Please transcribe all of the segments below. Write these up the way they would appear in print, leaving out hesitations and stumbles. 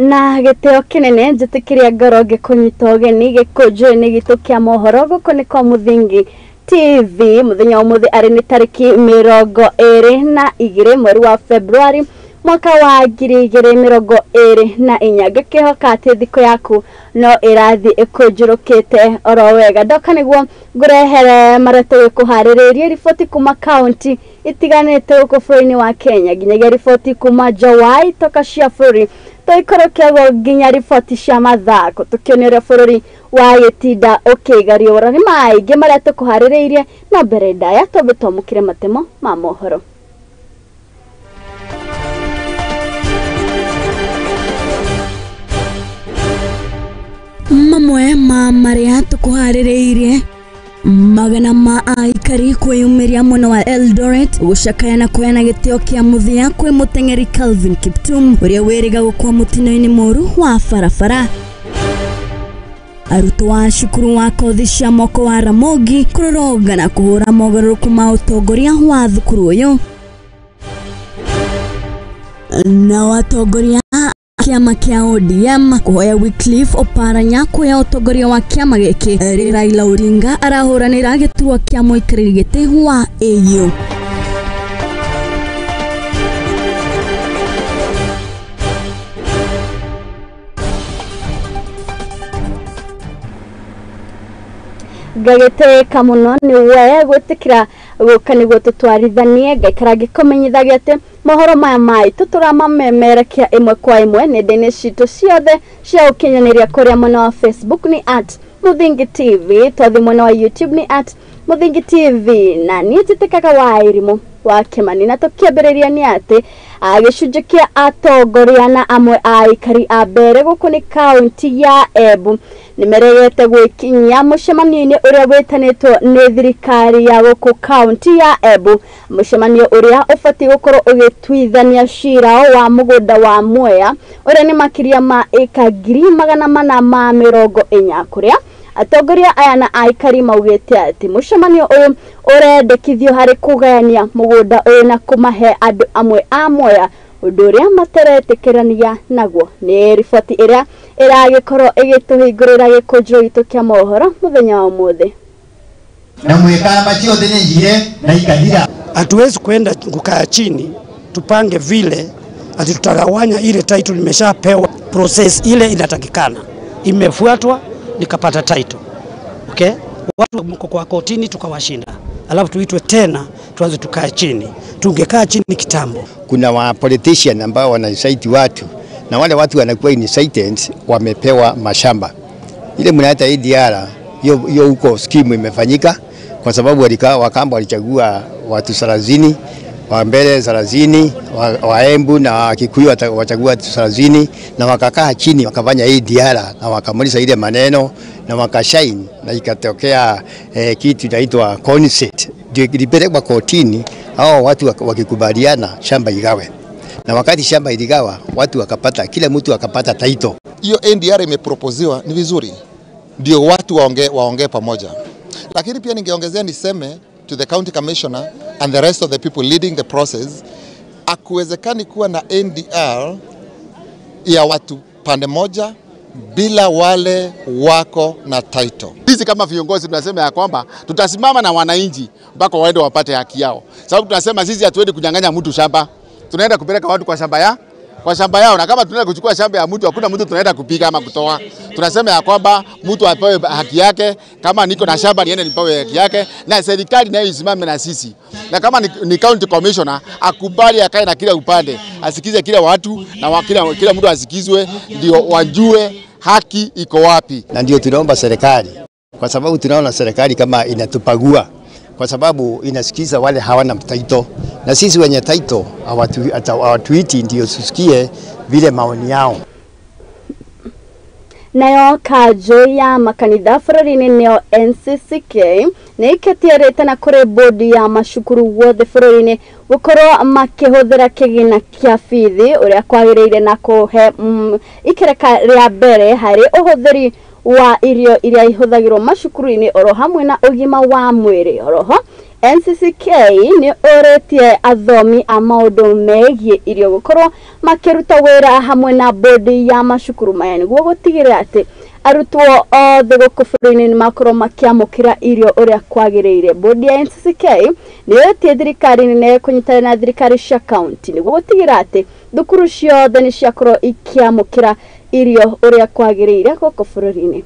Na gĩtĩo kĩnene njĩtĩkĩria ngoro ngĩkũnyita ũgeni gĩkũnjũ-inĩ gitũ kĩa mohoro gũkũ nĩ kwa Mũthingi TV. Mũthenya wa ũmũthĩ arĩ nĩ tarĩki 22 mweri wa Februari mwaka wa 2024. Ngĩkĩhoka atĩ thikũ yaku no ĩrathiĩ ĩkũnjũrũkĩte oro wega. Ndoka nĩguo ngũrehere marĩa tũgĩkũharĩrĩirie, riboti kuma kaunti itiganĩte gũkũ bũrũri-inĩ wa Kenya, nginyagia riboti kuma nja wa itoka cia bũrũri, tũikũrũke nginya riboti cia mathako, tũkĩone ũrĩa bũrũri wa gĩtinda ũkĩgariũra. Nĩ maingĩ marĩa tũkũharĩrĩirie, no mbere ndaya twambe twamũkĩre matemo ma mohoro. Mamwe ma marĩa tũkũharĩrĩirie: magana ma aikari kwĩyumĩria mwena wa Eldoret gũcakaya na kũheana gĩtĩo kĩa mũthia kwĩ mũteng'eri Calvin Kiptum ũrĩa wĩrĩga gũkua mũtino-inĩ mũru wa barabara. Arutwo a cukuru wa kothi cia moko wa Ramogi kũrũrũngana na kũhũra mogarũrũku ma ũtongoria wa thukuru ũyũ. Nao atongoria kĩama kĩa ODM kũhoya Wycliffe Oparanya kuoya ũtongoria wa kĩama gĩkĩ rĩrĩa Raila Odinga arahũranĩra gĩturwa kĩa mũikarĩri gĩtĩ wa AU. Ngagĩtĩka mũno nĩ we gwĩtĩkĩra gũka nĩguo tũtwarithanie, ngaikara ngĩkũmenyithagia atĩ mohoro maya maitũ tũramamemerekia ĩmwe kwa ĩmwe nenda-inĩ citũ ciothe cia ũkinyanĩria. Kũrĩa mwena wa Facebook nĩ @MuthingiTV, twathi mwena wa YouTube nĩ @MuthingiTV, na niĩ njĩtĩkaga wa Irimũ wa Kĩmani. Na tũkĩambĩrĩria nĩ atĩ gĩcunjĩ kĩa atongoria na amwe a aikari a mbere gũkũ nĩ kaunti ya Embu nĩ meregete gwĩkinyia mũcemanio-inĩ ũrĩa wĩtanĩtwo nĩ thirikari ya gũkũ kaunti ya Embu, mũcemanio ũrĩa ũbatiĩ gũkorwo ũgĩtuithania cira wa mũgũnda wa Mwea ũrĩa nĩ makĩria ma ĩka 440,000, kũrĩa atongoria aya na aikari maugĩte atĩ mũcemanio ũyũ ũrendekithio harĩ kũgayania mũgũnda ũyũ na kũmahe andũ amwe a Mwea, ũndũ ũrĩa materetĩkĩrania naguo. Nĩ riboti ĩrĩa ĩragĩkorwo ĩgĩtũhingũrĩra gĩkũnjũ gitũ kĩa mohoro mũthenya wa ũmũthĩ. Na mwekamba ciothe nĩ njire na ikathira. Hatuwezi kwenda kukaa chini tupange vile ati tutagawanya ile title nimeshapewa. Process ile inatakikana imefuatwa, nikapata title. Okay, watu mko kwa kotini tukawashinda, alafu tuitwe tena tuanze tukae chini. Tungekaa chini kitambo. Kuna wa politician ambao wanaincite watu, na wale watu wanakuwa incited wamepewa mashamba. Ile mnaita ADR hiyo huko scheme imefanyika kwa sababu walikaa Wakamba walichagua watu 30 wa mbele 30 wa Embu na Kikuyu wachagua watu 30, na wakakaa chini wakafanya ADR na wakamaliza ile maneno na wakashine, na ikatokea kitu inaitwa consent. Ndio ilipelekwa kotini, hao watu wakikubaliana shamba igawe. Na wakati shamba iligawa, watu wakapata, kila mtu akapata title. Hiyo NDR imeproposiwa ni vizuri, ndio watu waongee pamoja. Lakini pia ningeongezea niseme to the county commissioner and the rest of the people leading the process, hakuwezekani kuwa na NDR ya watu pande moja bila wale wako na title. Sisi kama viongozi tunasema ya kwamba tutasimama na wananchi mpaka waende wapate haki yao. Sababu tunasema sisi hatuendi kunyang'anya mtu shamba. Tunaenda kupeleka watu kwa shamba yao, na kama tunaenda kuchukua shamba ya mtu hakuna mtu tunaenda kupiga ama kutoa. Tunasema ya kwamba mtu apewe haki yake. Kama niko na shamba niende nipewe haki yake, na serikali nayo isimame na sisi. Na kama ni county commissioner akubali akae na kila upande, asikize kila watu na kila mtu asikizwe, ndio wajue haki iko wapi. Na ndio tunaomba serikali, kwa sababu tunaona serikali kama inatupagua, kwa sababu inasikiza wale hawana title, na sisi wenye title hawatuiti ndio tusikie vile maoni yao. Nayo kanjũ ya makanitha bũrũri-inĩ nĩyo NCCK nĩ ĩkĩtie rĩtana kũrĩ bodi ya macukuru wothe bũrũri-inĩ gũkorwo makĩhũthĩra kĩgĩna kĩa bithi ũrĩa kwagĩrĩire na kũhe ikereka rĩa mbere harĩ ũhũthĩri wa irio iria ihũthagĩrwo macukuru-inĩ oro hamwe na ũgima wa mwĩrĩ. Oroho NCCK nĩ ũrĩtie athomi a maũndũ megiĩ irio gũkorwo makĩruta wĩra hamwe na bodi ya macukuru maya nĩguo gũtigĩrĩra atĩ arutwo othe gũkũ bũrũri-inĩ nĩmakorwo makĩamũkĩra irio ũrĩa kwagĩrĩire. Bodi ya NCCK nĩ ĩrĩtie thirikari nene kũnyitanĩra na thirikari cia kaunti nĩguo gũtigĩrĩra atĩ thukuru ciothe nĩ ciakorwo ikĩamũkĩra irio ũrĩa kwagĩrĩire gũkũ bũrũri-inĩ.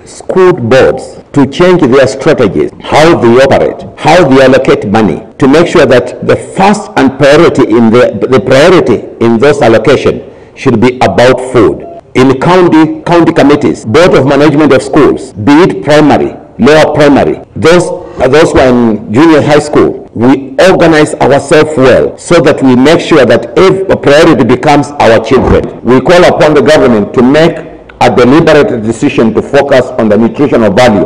School boards to change their strategies, how they operate, how they allocate money, to make sure that the first and priority in the priority in those allocation should be about food. In county committees, board of management of schools, be it primary, lower primary, those who are in junior high school, we organize ourselves well so that we make sure that if a priority becomes our children. We call upon the government to make a deliberate decision to focus on the nutritional value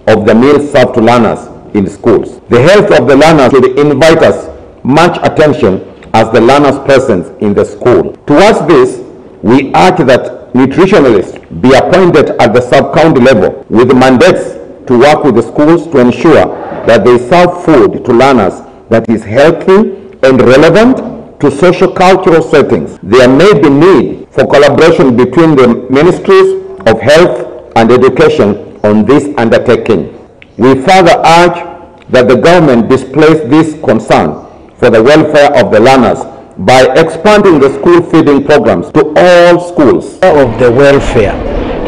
of the meals served to learners in schools. The health of the learners should invite us much attention as the learners' presence in the school. Towards this, we urge that nutritionalists be appointed at the sub-county level with mandates to work with the schools to ensure that they serve food to learners that is healthy and relevant to social-cultural settings. There may be need for collaboration between the ministries of health and education on this undertaking. We further urge that the government displays this concern for the welfare of the learners by expanding the school feeding programs to all schools. Of the welfare,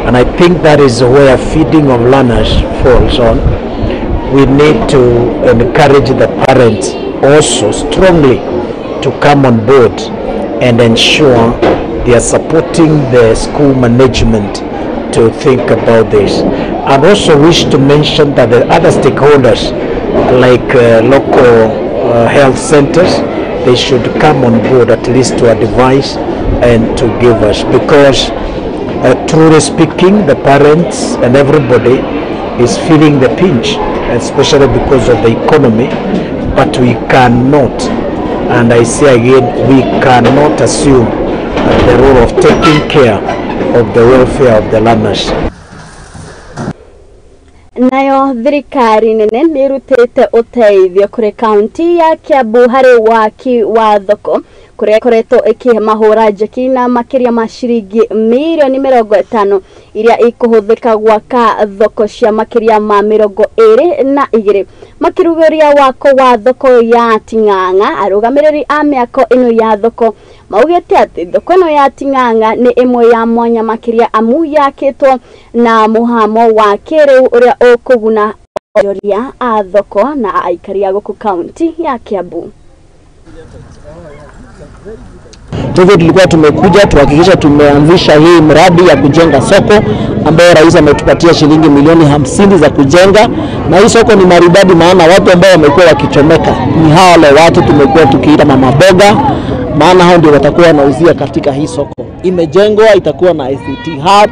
and I think that is where feeding of learners falls on. We need to encourage the parents also strongly to come on board and ensure they are supporting the school management to think about this. And also wish to mention that the other stakeholders like local health centers, they should come on board at least to advise and to give us, because truly speaking, the parents and everybody is feeling the pinch, especially because of the economy. But we cannot, and I say again, we cannot assume the role of taking care of the welfare of the learners. Nayo thirikari nene nĩ ĩrutĩte ũteithio kũrĩ kaunti ya Kiambu harĩ waki wa thoko kũrĩa ĩkoretwo ĩkĩmahũra njeki na makĩria ma ciringi mirioni 50 iria ikũhũthĩka gwaka thoko cia makĩria ma 22. Makĩrugũria wako wa thoko ya Ting'ang'a, arũgamĩrĩri a mĩako ĩno ya thoko maugĩte atĩ thoko ĩno ya Ting'ang'a nĩ ĩmwe ya mwanya makĩria amu yakĩtwo na mũhamo wa kĩrĩu ũrĩa ũkũguna onjoria a thoko na aikari a gũkũ kaunti ya Kiambu. Hivyo tulikuwa tumekuja tuhakikisha tumeanzisha hii mradi ya kujenga soko ambayo rais ametupatia shilingi milioni 50 za kujenga, na hii soko ni maridadi, maana watu ambao wamekuwa wakichomeka ni hao watu tumekuwa tukiita mama boga, maana hao ndio watakuwa wanauzia katika hii soko. Imejengwa, itakuwa na ICT hub,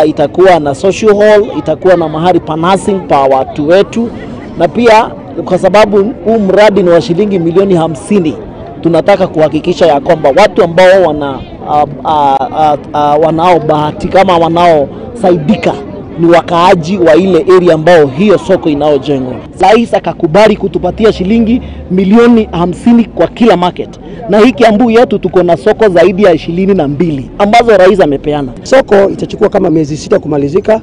itakuwa na social hall, itakuwa na mahali pa nursing pa watu wetu, na pia kwa sababu huu mradi ni wa shilingi milioni 50, tunataka kuhakikisha ya kwamba watu ambao wanaobahatika kama wanaosaidika ni wakaaji wa ile area ambao hiyo soko inaojengwa. Rais akakubali kutupatia shilingi milioni 50 kwa kila market, na hii Kiambu yetu tuko na soko zaidi ya 22 ambazo rais amepeana. Soko itachukua kama miezi 6 kumalizika,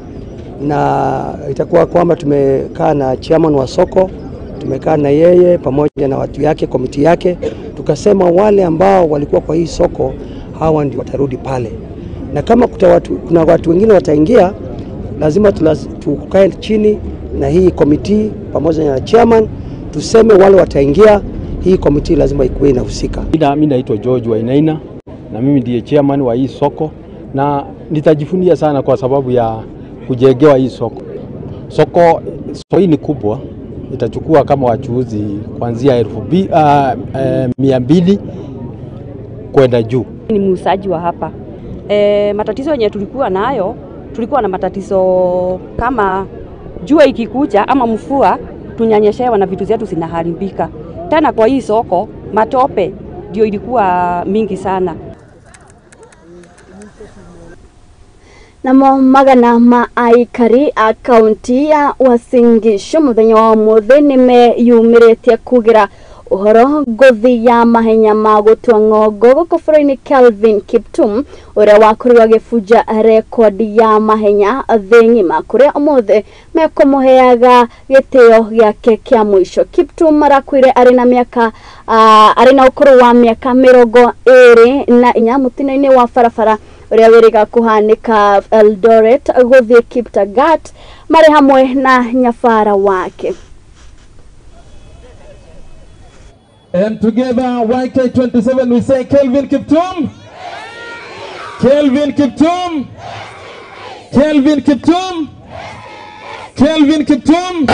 na itakuwa kwamba tumekaa na chairman wa soko, tumekaa na yeye pamoja na watu yake, komiti yake, tukasema wale ambao walikuwa kwa hii soko hawa ndio watarudi pale, na kama kuna watu wengine wataingia, lazima tukae chini na hii komiti pamoja na chairman, tuseme wale wataingia, hii komiti lazima ikuwe inahusika. Mimi naitwa George Wainaina na mimi ndiye chairman wa hii soko, na nitajifunia sana kwa sababu ya kujengewa hii soko. Soko hii ni kubwa, itachukua kama wachuuzi kuanzia 200 kwenda juu. Ni muuzaji wa hapa. Matatizo yenye tulikuwa nayo, tulikuwa na matatizo kama jua ikikuja ama mvua tunyanyeshewa na vitu zetu zinaharibika. Tena kwa hii soko matope ndio ilikuwa mingi sana. Namo magana ma aikari a kaunti ya Uasin Gishu muthenya wa umuthi nimeyumĩrĩtie kugira uhoro ngothi ya mahenya ma gũtua ng'ongo gũkũ bũrũri-inĩ Kelvin Kiptum ũrĩa wakorirwo agĩbunja rekondi ya mahenya thĩ ng'ima kũrĩa ũmũthĩ mekũmũheaga gĩtĩo gĩake kĩa mũico. Kiptum arakuire arĩ na mĩaka arĩ na ũkũrũ wa mĩaka 24 mũtino-inĩ wa barabara ũrĩa wĩrĩga kũhanĩka Eldoret gũthiĩ Kiptagat marĩ hamwe na nyabara wake. And together, YK27, we say Kelvin Kiptum, Kelvin Kiptum, Kelvin Kiptum, Kelvin Kiptum.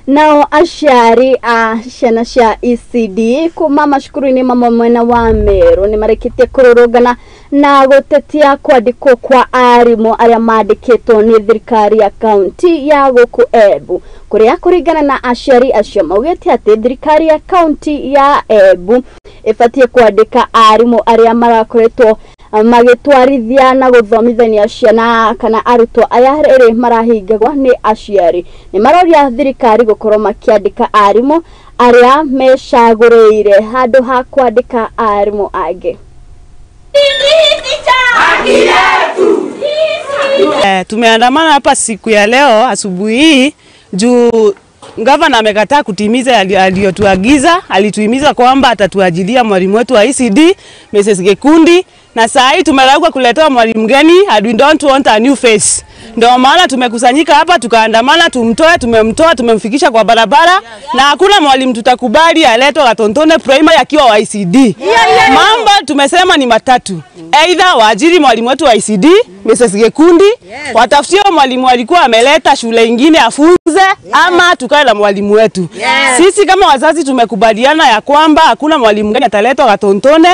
Nao aciari a ciana cia ECD kuma macukuru-inĩ mamwe mwena wa Meru nĩ marĩkĩtie kũrũrũngana na gũtetia kwandĩkwo kwa arimũ arĩa mandĩkĩtwo nĩ thirikari ya kaunti ya gũkũ Embu, kũrĩa kũringana na aciari acio maugĩte atĩ thirikari ya kaunti ya Embu ĩbatiĩ kwandĩka arimũ arĩa marakoretwo magĩtwarithia na gũthomithania ciana kana arutwo aya rĩrĩ marahingagwo nĩ aciari. Nĩ maroria thirikari gũkorwo makĩandĩka arimũ arĩa mecagũrĩire handũ ha kwandĩka arimũ angĩ. Tumeandamana hapa siku ya leo asubuhi hii juu gavana amekataa kutimiza aliyotuagiza. Alituhimiza kwamba atatuajilia mwalimu wetu wa ECD Mrs. Gekundi, na saa hii tumerauka kuletewa mwalimu mgeni and we don't want a new face. Ndio maana tumekusanyika hapa tukaandamana, tumtoe, tumemtoa, tumemfikisha kwa barabara, na hakuna mwalimu tutakubali aletwe Gatontone Primary akiwa wa ECD. Mambo tumesema ni matatu. Either waajiri mwalimu wetu wa ECD Mrs. Gekundi, watafutie mwalimu alikuwa ameleta shule ingine afunze, ama tukae na mwalimu wetu. Sisi kama wazazi tumekubaliana ya kwamba hakuna mwalimu mgeni ataletwa Gatontone.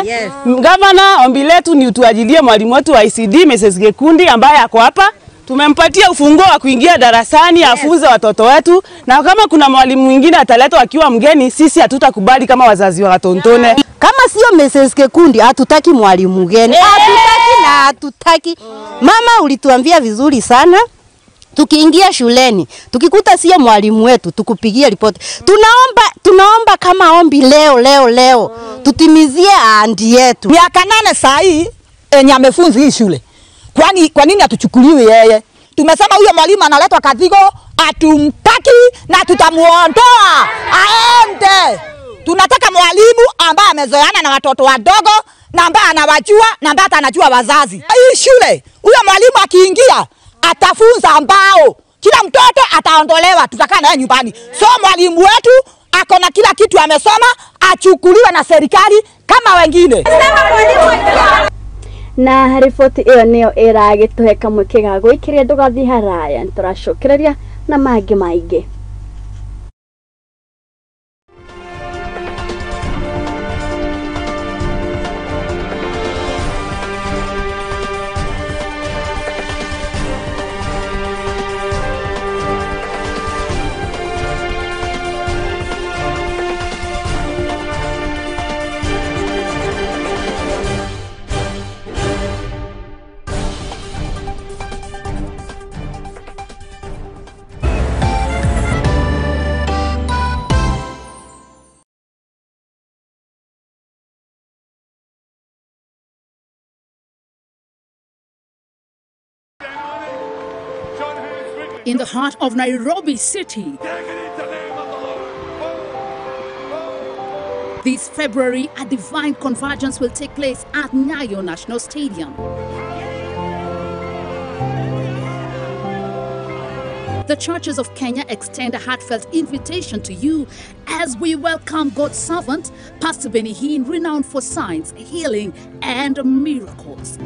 Gavana, ombi letu ni utuajilie mwalimu wetu wa ECD Mrs. Gekundi ambaye ako hapa. Tumempatia ufunguo wa kuingia darasani afunze watoto wetu, na kama kuna mwalimu mwingine ataletwa akiwa mgeni, sisi hatutakubali kama wazazi wa Gatontone. Kama sio Mrs. Gekundi hatutaki mwalimu mgeni. Hatutaki na hatutaki. Mama ulituambia vizuri sana. Tukiingia shuleni, tukikuta sio mwalimu wetu, tukupigia ripoti. Tunaomba kama ombi leo leo leo, tutimizie ahadi yetu. Miaka 8 saa hii enye amefunza hii shule. Kwani kwa nini atuchukuliwe yeye? Tumesema huyo mwalimu analetwa Kathigo, atumtaki na tutamuondoa aende. Tunataka mwalimu ambaye amezoeana na watoto wadogo na ambaye anawajua na ambaye anajua wazazi. Hii shule, huyo mwalimu akiingia atafunza ambao kila mtoto ataondolewa, tutakaa naye nyumbani. So mwalimu wetu ako na kila kitu amesoma, achukuliwe na serikali kama wengine. Na riboti ĩyo nĩyo ĩragĩtũhe kamweke ga gwĩkĩria ndũgathiĩ haraya, nĩtũracokereria na mangĩ maingĩ. In the heart of Nairobi City, this February, a divine convergence will take place at Nyayo National Stadium. The Churches of Kenya extend a heartfelt invitation to you as we welcome God's servant, Pastor Benny Hinn, renowned for signs, healing, and miracles.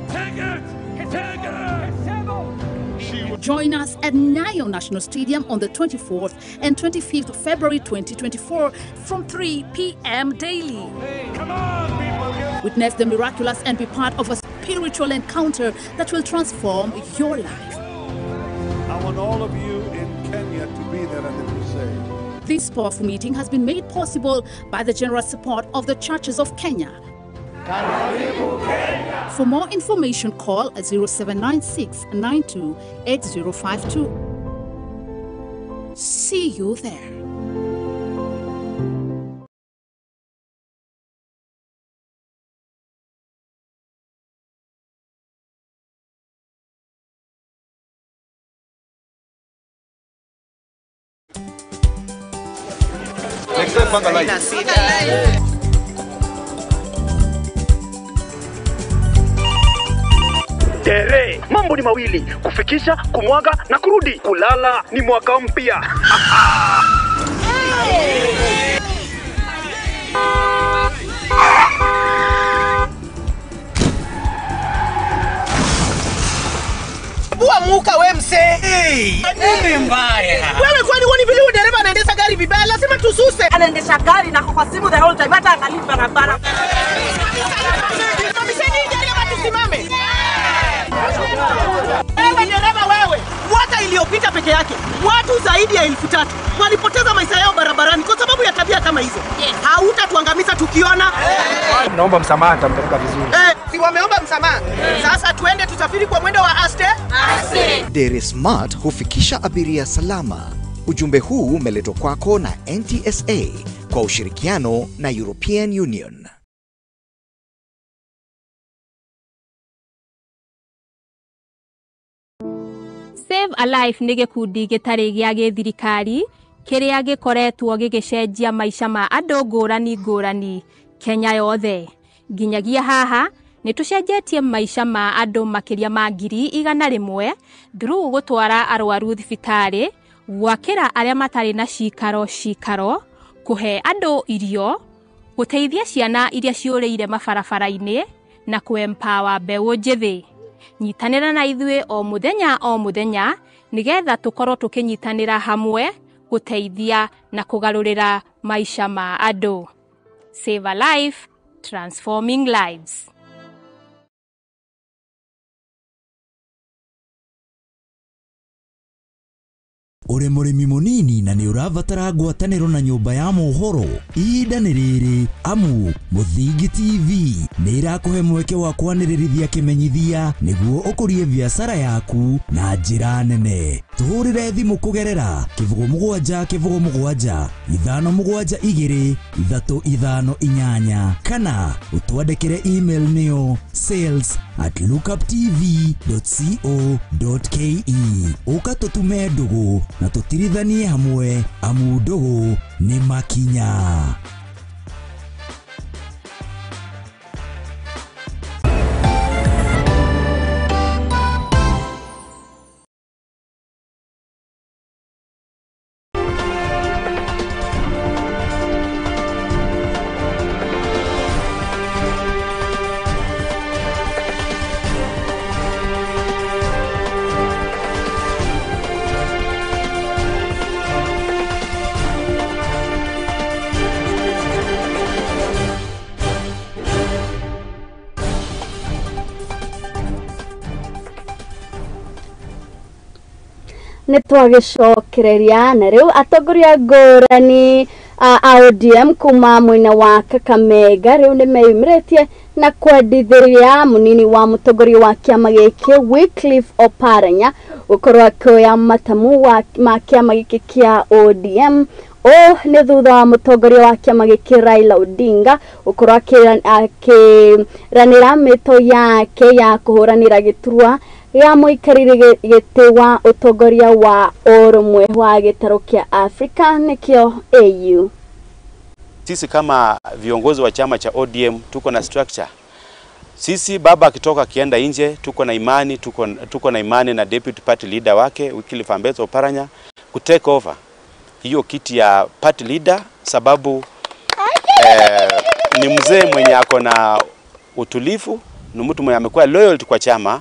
Take it! Take it! Join us at Nyayo National Stadium on the 24th and 25th of February 2024 from 3 p.m. daily. Hey, come on, people. Witness the miraculous and be part of a spiritual encounter that will transform your life. I want all of you in Kenya to be there at the crusade. This powerful meeting has been made possible by the generous support of the Churches of Kenya. For more information, call 0796 928052. See you there. Next time, panga line. Tere, mambo ni mawili, kufikisha, kumwaga na kurudi. Kulala ni mwaka mpya. Bua muka we mse. Hey, nini mbaya? Wewe kwani huoni vile huyu dereva anaendesha gari vibaya? Lazima tususe. Anaendesha gari na kwa simu the whole time, hata angalii barabara. Tusimame. Wewe dereva wewe, mwaka iliyopita peke yake watu zaidi ya 3000 walipoteza maisha yao barabarani kwa sababu ya tabia kama hizo. Hautatuangamiza tukiona. Naomba msamaha, nitampeleka vizuri. Si wameomba msamaha. Sasa tuende tusafiri kwa mwendo wa aste. Aste. Dere Smart hufikisha abiria salama. Ujumbe huu umeletwa kwako na NTSA kwa ushirikiano na European Union. Save a Life nĩ gĩkundi gĩtarĩ gĩa gĩthirikari kĩrĩa gĩkoretwo gĩgĩcenjia maica ma andũ ngũrani ngũrani Kenya yothe. Nginyagia haha nĩ tũcenjetie maica ma andũ makĩria ma 100,000 through gũtwara arwaru thibitarĩ, gwakĩra arĩa matarĩ na cikaro cikaro, kũhe andũ irio, gũteithia ciana iria ciũrĩire mabarabara-inĩ na kũ-empower mbeũ njĩthĩ. Nyitanĩra na ithuĩ o mũthenya nĩgetha tũkorwo tũkĩnyitanĩra hamwe gũteithia na kũgarũrĩra maica ma andũ. Save a Life, transforming lives. Uri mũrĩmi mũnini na nĩ ũrabatara ngwatanĩro na nyũmba ya mohoro, ihinda nĩ rĩrĩ amu Mũthingi TV nĩ ĩrakũhe mweke wa kwanĩrĩrithia kĩmenyithia nĩguo ũkũrie biacara yaku na njĩra nene. Tũhũrĩre thimũ kũgerera 07 07 572 358 kana ũtwandĩkĩre email nĩyo sales@lookuptv.co.ke. Ũka tũtume ndũgũ na tũtirithanie hamwe amu ndũgũ nĩ makinya. Nĩ twagĩcokereria na rĩu atongoria ngũrani a ODM kuma mwena wa Kakamega rĩu nĩ meyumĩrĩtie na kwendithĩria mũnini wa mũtongoria wa kĩama gĩkĩ Wycliffe Oparanya gũkorwo akĩoya matamu ma kĩama gĩkĩ kĩa ODM. O nĩ thutha wa mũtongoria wa kĩama gĩkĩ Raila Odinga gũkorwo akĩranĩra mĩto yake ya kũhũranĩra gĩturwa ya mũikarĩri gĩtĩ wa ũtongoria wa ũrũmwe wa gĩtarũ kĩa Afrika nĩkĩo AU. Sisi kama viongozi wa chama cha ODM tuko na structure. Sisi baba akitoka akienda nje, tuko na imani, tuko na imani na deputy party leader wake Wycliffe Ambetsa Oparanya ku take over hiyo kiti ya party leader, sababu ni mzee mwenye ako na utulivu, ni mtu mwenye amekuwa loyal kwa chama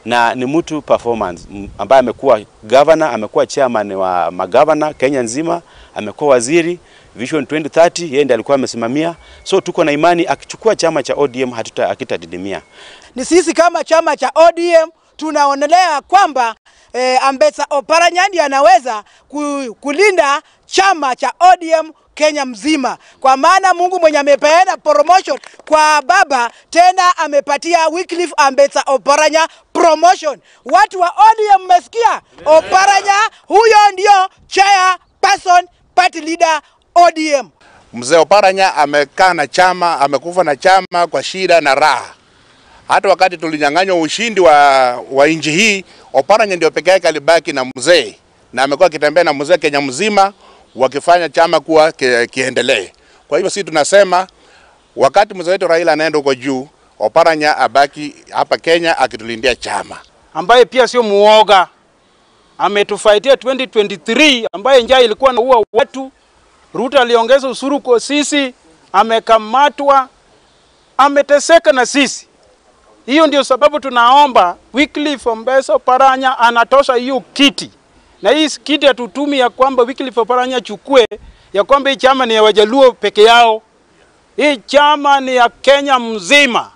na ni mtu performance ambaye amekuwa governor, amekuwa chairman wa magavana Kenya nzima, amekuwa waziri Vision 2030, yeye ndiye alikuwa amesimamia. So tuko na imani akichukua chama cha ODM hakitadidimia. Ni sisi kama chama cha ODM tunaonelea kwamba Ambetsa Oparanya ndiye anaweza kulinda chama cha ODM Kenya mzima. Kwa maana Mungu mwenye amepeana promotion kwa baba, tena amepatia Wycliffe Ambetsa Oparanya promotion. Watu wa ODM mmesikia? Oparanya huyo ndio chairperson, party leader ODM. Mzee Oparanya amekaa na chama, amekufa na chama kwa shida na raha. Hata wakati tulinyang'anywa ushindi wa nchi hii, Oparanya ndio pekee yake alibaki na mzee, na amekuwa akitembea na mzee Kenya mzima wakifanya chama kuwa kiendelee. Kwa hivyo sisi tunasema wakati mzee wetu Raila anaenda huko juu, Oparanya abaki hapa Kenya akitulindia chama. Ambaye pia sio muoga. Ametufaitia 2023 ambaye njaa ilikuwa inaua watu. Ruto aliongeza usuru kwa sisi, amekamatwa, ameteseka na sisi. Hiyo ndio sababu tunaomba Wycliffe Ambetsa Oparanya anatosha hiyo kiti. Na hii kiti hatutumi ya kwamba Wycliffe Oparanya chukue, ya kwamba hii chama ni ya Wajaluo peke yao. Hii chama ni ya Kenya mzima.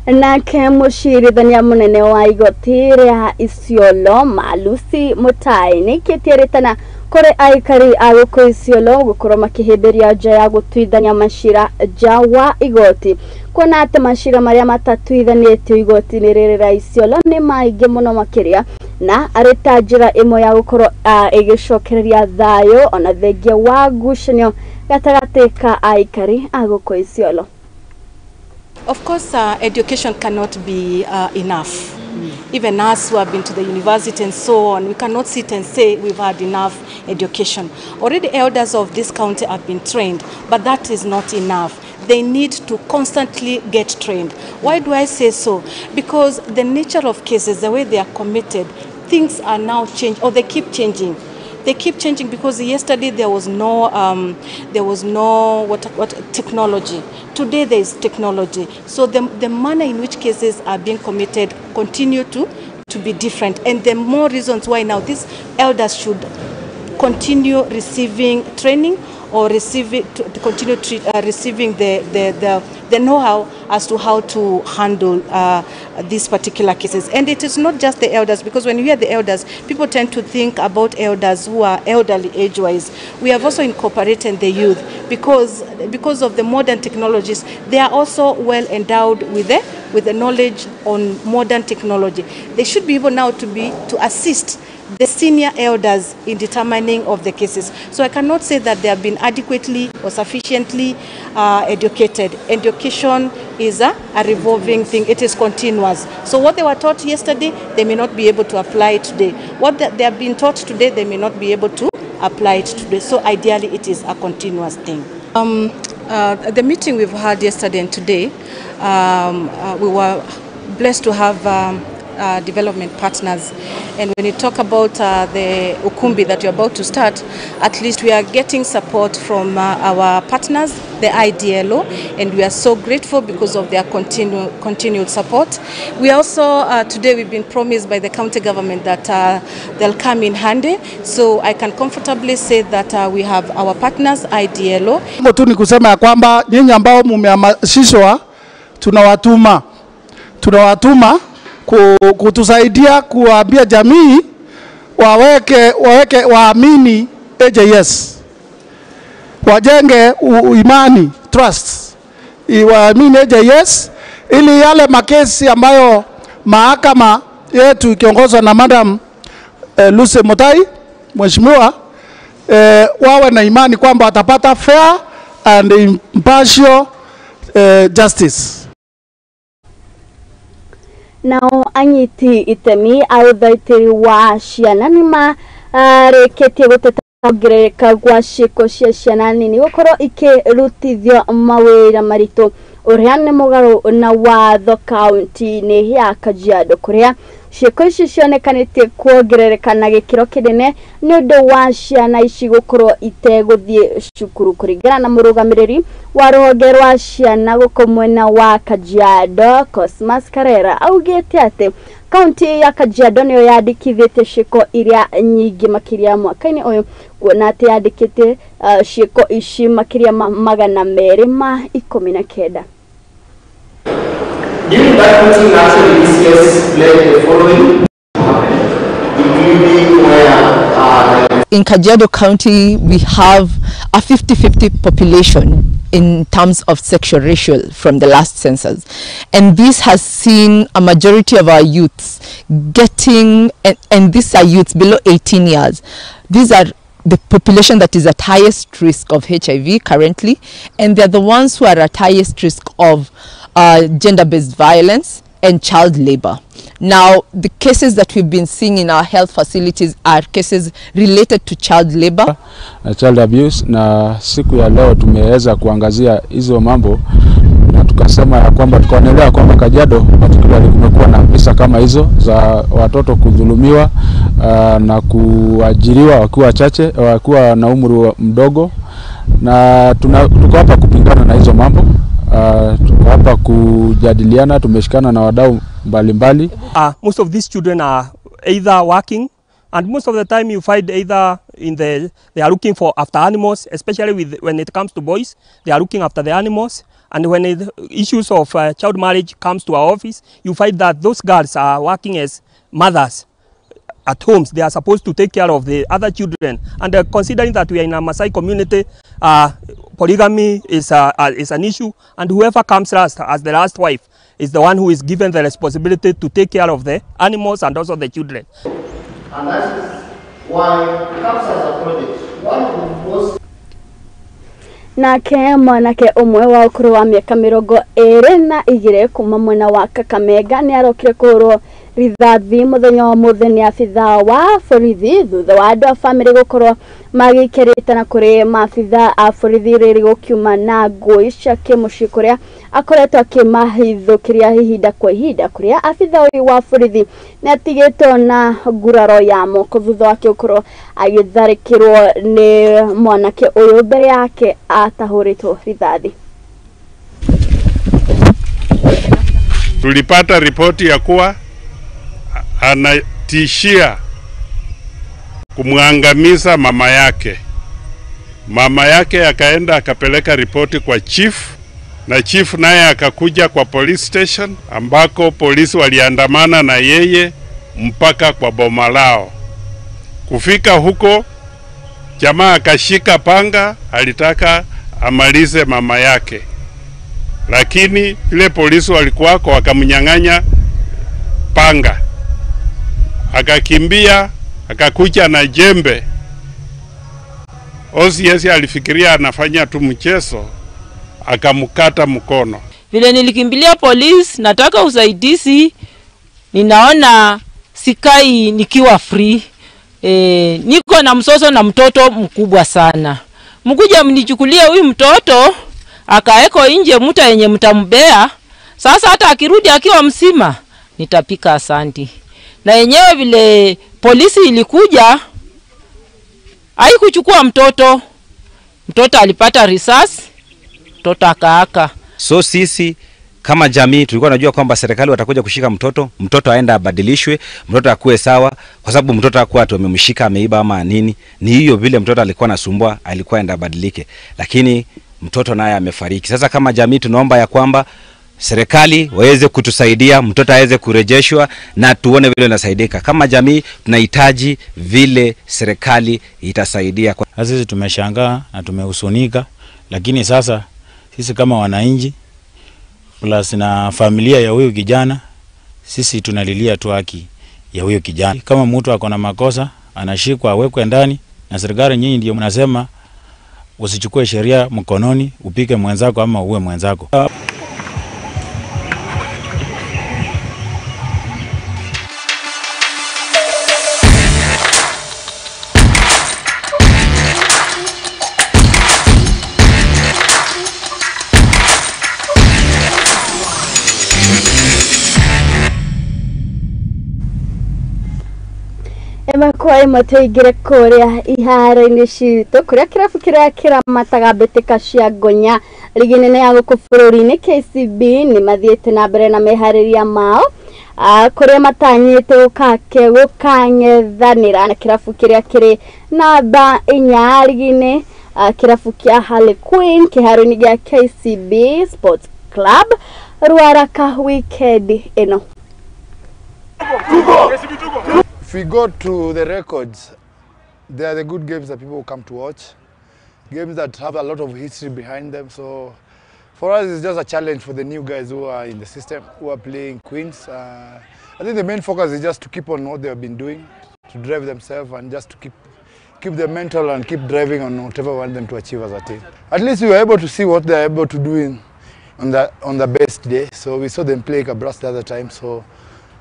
Nake mucirithania munene wa igoti ria Isiolo Malusi Mutai nĩkĩtie kũrĩ aikari a gũkũ Isiolo gũkorwo makĩhĩmbĩria nja ya gũtuithania macira nja wa igoti, kuona atĩ macira marĩa matatuithanĩtio igoti-inĩ rĩrĩ rĩa Isiolo nĩ maingĩ mũno makĩria, na arĩ ta njĩra ĩmwe ya gũkorwo ĩgĩcokereria thayũ ona thengia wa ngucanio gatagatĩ ka aikari a gũkũ Isiolo. Of course, education cannot be enough. Even us who have been to the university and so on, we cannot sit and say we've had enough education. Already elders of this county have been trained, but that is not enough. They need to constantly get trained. Why do I say so? Because the nature of cases, the way they are committed, things are now changed, or they keep changing. They keep changing because yesterday there was no what technology. Today there is technology. So the manner in which cases are being committed continue to be different. And the more reasons why now these elders should continue receiving training or receiving the know-how as to how to handle these particular cases. And it is not just the elders, because when you hear the elders, people tend to think about elders who are elderly age-wise. We have also incorporated the youth because of the modern technologies. They are also well endowed with the knowledge on modern technology. They should be able now to assist the senior elders in determining of the cases. So I cannot say that they have been adequately or sufficiently educated. Education is a revolving thing. It is continuous. So what they were taught yesterday, they may not be able to apply it today. What they have been taught today, they may not be able to apply it today. So ideally, it is a continuous thing. The meeting we've had yesterday and today, we were blessed to have development partners, and when you talk about the Ukumbi that you're about to start, at least we are getting support from our partners, the IDLO, and we are so grateful because of their continued support. We also, today we've been promised by the county government that they'll come in handy, so I can comfortably say that we have our partners, IDLO. Tu ni kusema ya kwamba nyinyi ambao mumehamasishwa tunawatuma kutusaidia kuambia jamii waweke waamini AJS, wajenge imani, trust, waamini AJS ili yale makesi ambayo mahakama yetu ikiongozwa na Madam Lucy Mutai mheshimiwa, wawe na imani kwamba watapata fair and impartial justice. Nao anyiti itemi a ũthaitĩri wa ciana nĩ marĩkĩtie gũteta Kuongerereka gwa ciĩko cia ciana nini gũkorwo ikĩrutithio mawĩra maritũ ũrĩa nĩ mũgarũ na watho kaunti-inĩ ya Kajiado kũrĩa ciĩko ici cionekanĩtie kuongerereka na gĩkĩro kĩnene nĩ ũndũ wa ciana ici gũkorwo itegũthiĩ cukuru. Kũringana na mũrũgamĩrĩri wa rũhonge rwa ciana gũkũ mwena wa Kajiado Cosmas Karera augĩte atĩ kaunti ya Kajiado nĩyo yandĩkithĩtie ciĩko iria nyingĩ makĩria mwaka-inĩ ũyũ kuona atĩ yandĩkĩte ciĩko ici makĩria ma 219. During that meeting, actually, this case led the following to happen, including where in Kajiado County, we have a 50-50 population in terms of sexual ratio from the last census. And this has seen a majority of our youths getting, and these are youths below 18 years. These are the population that is at highest risk of HIV currently, and they're the ones who are at highest risk of gender-based violence and child labor. Now, the cases that we've been seeing in our health facilities are cases related to child labor. Na child abuse, na siku ya leo tumeweza kuangazia hizo mambo na tukasema ya kwamba tukaonelea kwamba Kajiado particularly kumekuwa na visa kama hizo za watoto kudhulumiwa na kuajiriwa wakiwa chache, wakiwa na umri mdogo, na tuko hapa kupingana na hizo mambo. Tuko hapa kujadiliana, tumeshikana na wadau mbalimbali. Most of these children are either working, and most of the time you find either in they are looking for after animals, especially when it comes to boys, they are looking after the animals. And when issues of child marriage comes to our office, you find that those girls are working as mothers at homes. They are supposed to take care of the other children. And considering that we are in a Maasai community, polygamy is an issue, and whoever comes last as the last wife is the one who is given the responsibility to take care of the animals and also the children. And that is why CAPSA as a project, one of the most Nake mwanake ũmwe wa ũkũrũ wa mĩaka 22 kuma mwena wa Kakamega nĩ arokire kũhũrwo rithathi mũthenya wa mũthĩ nĩ abithaa wa borithi thutha wa andũ a bamĩrĩ gũkorwo magĩikĩrĩte na kũrĩ maabithaa a borithi rĩrĩ gũkiuma na ngũĩ cia kĩmũciĩ kũrĩa akoretwo akĩmahithũkĩria ihinda kwa ihinda kũrĩa abithaa ũyũ wa borithi nĩ atigĩtwo na nguraro ya moko thutha wake gũkorwo agĩtharĩkĩrwo nĩ mwanake ũyũ mbere yake atahũrĩtwo rithathi. Tulipata ripoti ya kuwa anatishia kumwangamiza mama yake. Mama yake akaenda akapeleka ripoti kwa chief, na chief naye akakuja kwa police station ambako polisi waliandamana na yeye mpaka kwa boma lao. Kufika huko, jamaa akashika panga, alitaka amalize mama yake. Lakini vile polisi walikuwako wakamnyang'anya panga. Akakimbia, akakuja na jembe. OCS alifikiria anafanya tu mchezo, akamkata mkono. Vile nilikimbilia polisi, nataka usaidizi, ninaona sikai nikiwa free. Niko na msoso na mtoto mkubwa sana. Mkuja mnichukulie huyu mtoto, akaeko nje muta yenye mtambea. Sasa hata akirudi akiwa msima, nitapika asanti. Na yenyewe vile polisi ilikuja, haikuchukua mtoto. Mtoto alipata risasi, mtoto akaaka. So sisi kama jamii tulikuwa tunajua kwamba serikali watakuja kushika mtoto, mtoto aenda abadilishwe, mtoto akue sawa, kwa sababu mtoto hakuwa ati wamemshika ameiba ama nini. Ni hiyo vile mtoto alikuwa anasumbua, alikuwa aenda abadilike. Lakini mtoto naye amefariki. Sasa kama jamii tunaomba ya kwamba serikali waweze kutusaidia, mtoto aweze kurejeshwa na tuone vile inasaidika. Kama jamii tunahitaji vile serikali itasaidia. Sisi tumeshangaa na tumehusunika, lakini sasa sisi kama wananchi plus na familia ya huyu kijana, sisi tunalilia tu haki ya huyu kijana. Kama mtu ako na makosa anashikwa awekwe ndani, na serikali nyinyi ndio mnasema usichukue sheria mkononi, upike mwenzako ama uue mwenzako. Ĩmwe kwa ĩmwe tũingĩre kũrĩa iharo-inĩ citũ kũrĩa kĩrabu kĩrĩa kĩramataga mbĩtĩka cia ngonya rigi nene ya gũkũ bũrũri-inĩ KCB nĩ mathiĩte na mbere na meharĩria mao kũrĩa matanyĩte gũkang'ethanĩra na kĩrabu kĩrĩa kĩrĩ namba 4 rigi-inĩ, kĩrabu kĩa Harley Quinn kĩharo-inĩ gĩa KCB Sports Club Ruaraka weekend ĩno. If we go to the records, they are the good games that people come to watch, games that have a lot of history behind them. So for us, it's just a challenge for the new guys who are in the system, who are playing Queens. I think the main focus is just to keep on what they have been doing, to drive themselves and just to keep their mental and keep driving on whatever we want them to achieve as a team. At least we were able to see what they're able to do on the best day. So we saw them play Kabras the other time. So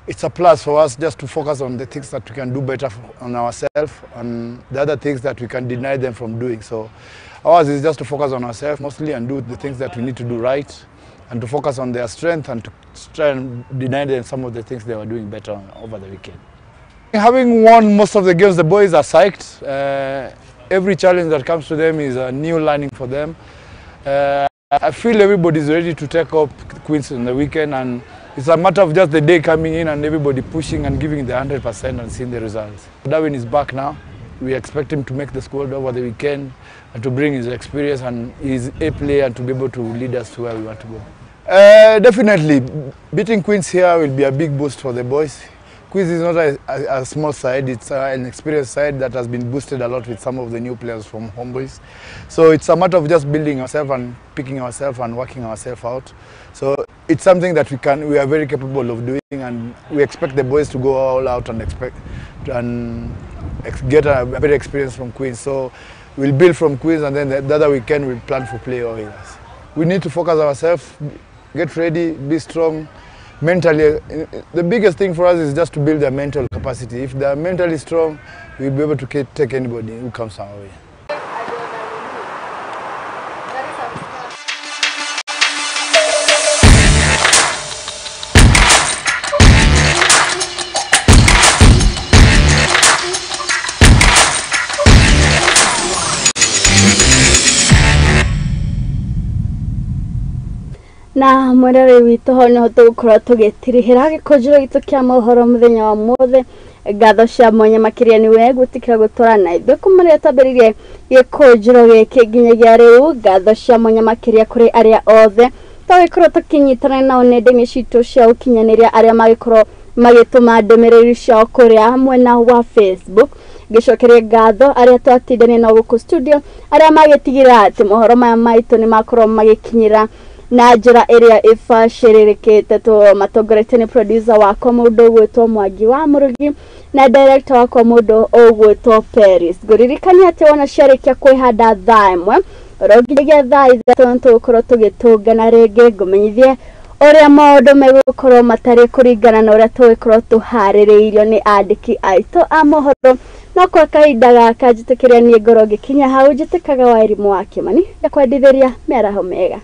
it's a plus for us just to focus on the things that we can do better on ourselves and the other things that we can deny them from doing. So ours is just to focus on ourselves mostly and do the things that we need to do right and to focus on their strength and to try and deny them some of the things they were doing better over the weekend. Having won most of the games, the boys are psyched. Every challenge that comes to them is a new learning for them. I feel everybody's ready to take up Queens on the weekend, and it's a matter of just the day coming in and everybody pushing and giving the 100% and seeing the results. Darwin is back now. We expect him to make the squad over the weekend and to bring his experience and his A play and to be able to lead us to where we want to go. Definitely, beating Queens here will be a big boost for the boys. Queens is not a small side, it's an experienced side that has been boosted a lot with some of the new players from Homeboys. So it's a matter of just building ourselves and picking ourselves and working ourselves out. So it's something that we are very capable of doing, and we expect the boys to go all out and get a better experience from Queens. So we'll build from Queens, and then the other weekend we'll plan for play Oilers. We need to focus ourselves, get ready, be strong. Mentally, the biggest thing for us is just to build their mental capacity. If they are mentally strong, we'll be able to take anybody who comes our way. Na mwirore witũ hau nĩho tũgũkorwo tũgĩtirihĩra gĩkũnjĩro gitũ kĩa mohoro mũthenya wa mũthĩ. Ngatho cia mwanya makĩria nĩ we gwĩtĩkĩra gũtwara na ithuĩ kuma rĩrĩa twambĩrĩirie gĩkũnjĩro gĩkĩ nginyagia rĩu. Ngatho cia mwanya makĩria kũrĩ arĩa othe twagĩkorwo tũkĩnyitana nao nenda-inĩ citũ cia ũkinyanĩria, arĩa magĩkorwo magĩtũma ndũmĩrĩri ciao kũrĩa mwena wa Facebook. Ngĩcokeria ngatho arĩa twatindania nao gũkũ studio, arĩa magĩtigĩra atĩ mohoro maya maitũ nĩ makorwo magĩkinyĩra na njĩra ĩrĩa ĩbacĩrĩrĩkĩte. Matongoretie nĩ producer wakwa mũndũ ũgwĩtwo Mwangi wa Mũrugi na director wakwa mũndũ ũgwĩtwo Paris. Ngũririkania atĩ wona ciarĩkia kwĩhanda thaa 1 oro nginyagia thaa 3 nĩtũgũkorwo tũgĩtũngana rĩngĩ, ngũmenyithie ũrĩa maũndũ megũkorwo matarĩ kũringana na ũrĩa tũgũkorwo tũharĩrĩirio nĩ andĩki aitũ a mohoro. No kwa kahinda gaka njĩtĩkĩria niĩ ngorwo ngĩkinya hau, njĩtĩkaga wa Irimũ wa Kĩmani ngakwendithĩria mĩaraho mĩega.